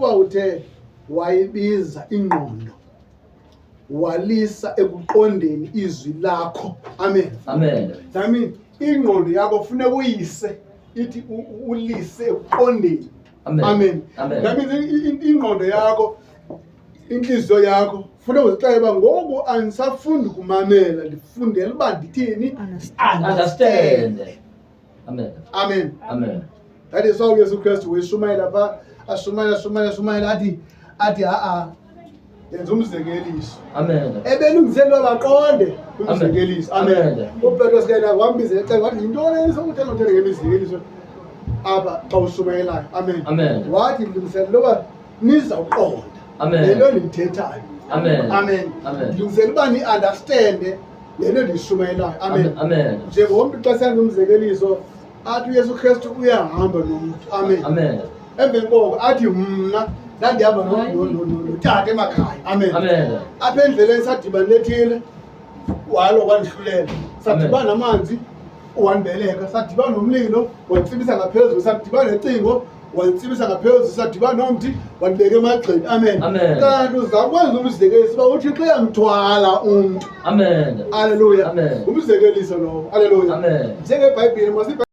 Ukuba uthe wayibiza ingqondo walisa ekuqondeni izwi lakho. Amen. Amen. I mean, ingqondo yakho funeka uyise ithi ulise ekuqondeni. Amen. Amen. Amen. That means ingqondo yakho, inhliziyo yakho funeka uzixele uba ngoku andisafundi kumamela, ndifundela uba ndithini? Understand. Amen. Amen. Amen. That is why uYesu Kristu weshumayela pha, ashumayela, ashumayela, ashumayela, athi ha-a, yenza umzekeliso. Amen. Ebelungiselelwa baqonde umzekeliso. Amen. Amen. UPetros ke yena wambizela ecaleni wathi, yintoni esokuthetha uthethe ngemizekeliso apha xa ushumayelayo? Amen. Amen. Wathi ndilungiselela uba nizawuqonda Amen. le nto ndiyithethayo. Amen. Amen. Amen. Ndilungisela uba ni-understande le nto ndiyishumayelayo. Amen. Amen. Njengomntu xa senza umzekeliso athi uYesu Kristu uyahamba nomntu. Amen. Amen. Emveni koko athi mna ndandihamba notata emakhaya. Amen. Amen. Apha endleleni sadibana nethile, walo kwandihlulela. Sadibana namanzi, wandibeleka. Sadibana nomlilo, wanditsibisa ngaphezulu. Sadibana necingo, wanditsibisa ngaphezulu. Sadibana nomthi, wandibeka emagxeni. Amen. Amen. Kanti uza kwenza umzekeliso uba uThixo uyamthwala umntu. Amen. Haleluya. Amen. Umzekeliso lowo. Haleluya. Amen. NjengeBhayibhile, mos